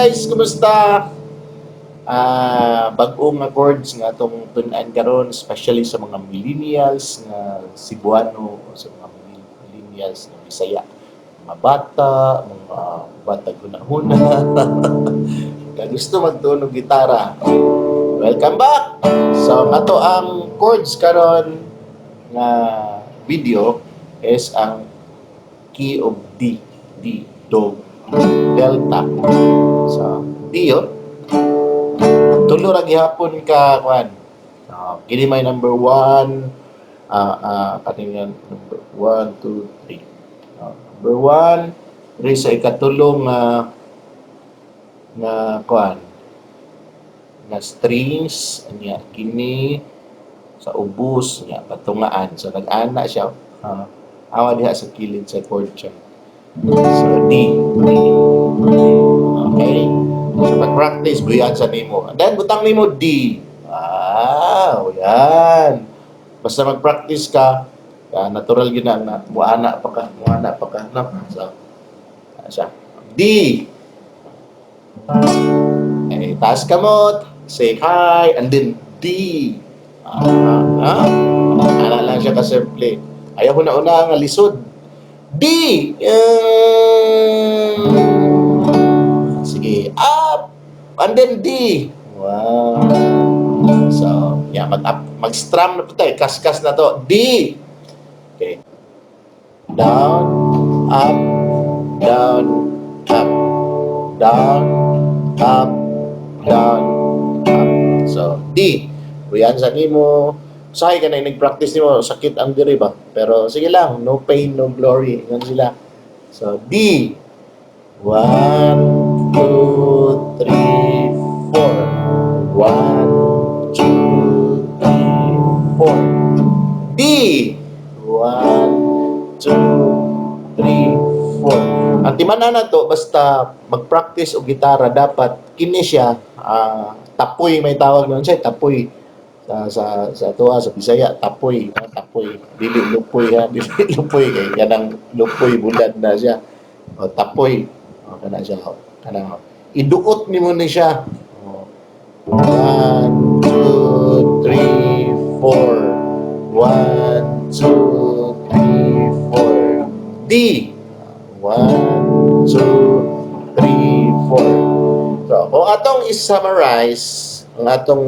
Guys! Kumusta? Bag-ong nga chords nga atong tun-an karon, especially sa mga millennials nga Cebuano o sa mga millennials nga Bisaya. Mga bata huna-huna nga gusto magtuon og gitara. Welcome back! So, ato ang chords karon nga video is ang key of D. D, do, delta. So, D, oh. Tulo ra gihapon ka kuan. Kini may number 1, kaning number 1, 2, 3. Number 1, 3 sa ikatulo nga kuan nga strings nya, kini sa ubos nya patungaan. So nag-ana siya, awa diha sa kilid sa chord siya. So D, D, D. Okay, so pag-practice, buyan sa nimo and then butang nimo D. Wow, yan. Basta mag-practice ka, natural gyud na nga muana pa ka, muana pa ka, no? So siya D. Eh, taas kamot, say hi, and then D. Ana lang siya kasimple. Ayaw ko na una nga lisod. D! Sige, up! And then D. Wow. So, yeah, mag-up, mag-strum na po tayo. Kaskas na to. D! Okay. Down, up, down, up. Down, up, down, up. So, D. Uyan sa nimo. Usahay ka na nag-practice nimo, sakit ang diri ba? Pero sige lang, no pain, no glory. Ingon sila. So, D. One, two, three, four. One, two, three, four. D. One, two, three, four. Ang timan-an na to, basta mag-practice og gitara, dapat kini siya, tapoy may tawag nun siya, tapoy. Sa tuwa sa Bisaya, tapoy, tapoy. Dili lupoy ha, dili lupoy kay kanang lupoy bulad na siya. O tapoy. O kana siya. Kanang iduot nimo ni siya. O, one, two, three, four. One, two, three, four. D. One, two, three, four. So, kung atong i-summarize ang atong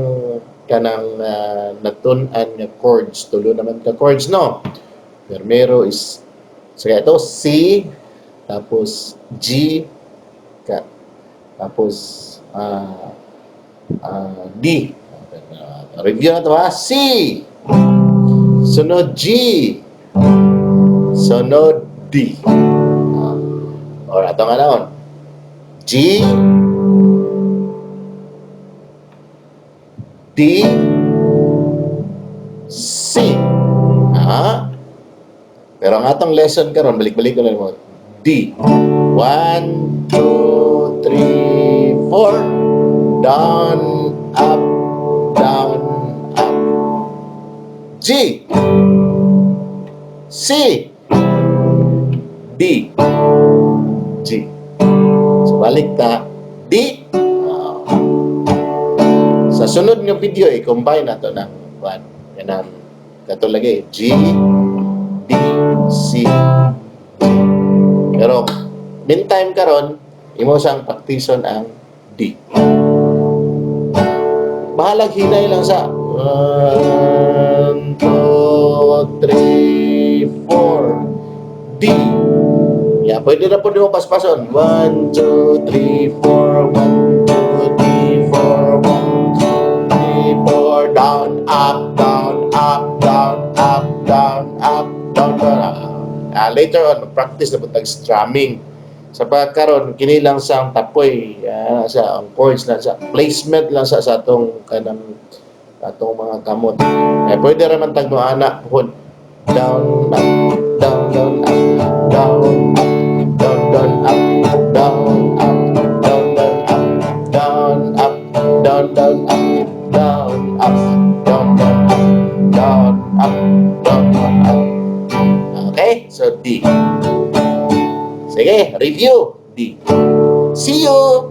kanang natun-an nga chords, tulo naman ka chords, no? Primero is, so kaya ito, C, tapos G, ka, tapos D. Review na to ha. C! Sunod G. Sunod D. Or ato nga naon. G, D, C. Pero ang atong lesson karon, balik-balik ko lang mo. D. One, two, three, four. Down, up, down, up. G. C. D. G. So, balik ta. D. Sa sunod nga video, i-combine na to ng one. Yan ang kato lagi. G, D, C, G. Pero, meantime karon, imo sang praktison ang D. Bahalag hinay lang sa 1, 2, 3, 4. D. Yeah, pwede na po di mo paspason. 1, 2, 3, 4, 1, 2, 3, 4, 1, 2, 3, 4, down, up, down, up, down, up, down, up, down, down. Later on, mag-practice na po tag strumming. Sa pagkaron, kini lang sa tapoy, sa ang chords lang sa placement lang sa atong kanang atong mga kamot. Eh, pwede ra man tag mo ana pohon. Down, up, down, down, up, down, up, down, down, up, down, up, down, down, up, down, up, down, down, up, down, up, down, down, up, down, up, down, down, up. Okay? So, D. Sige, review. D. See you!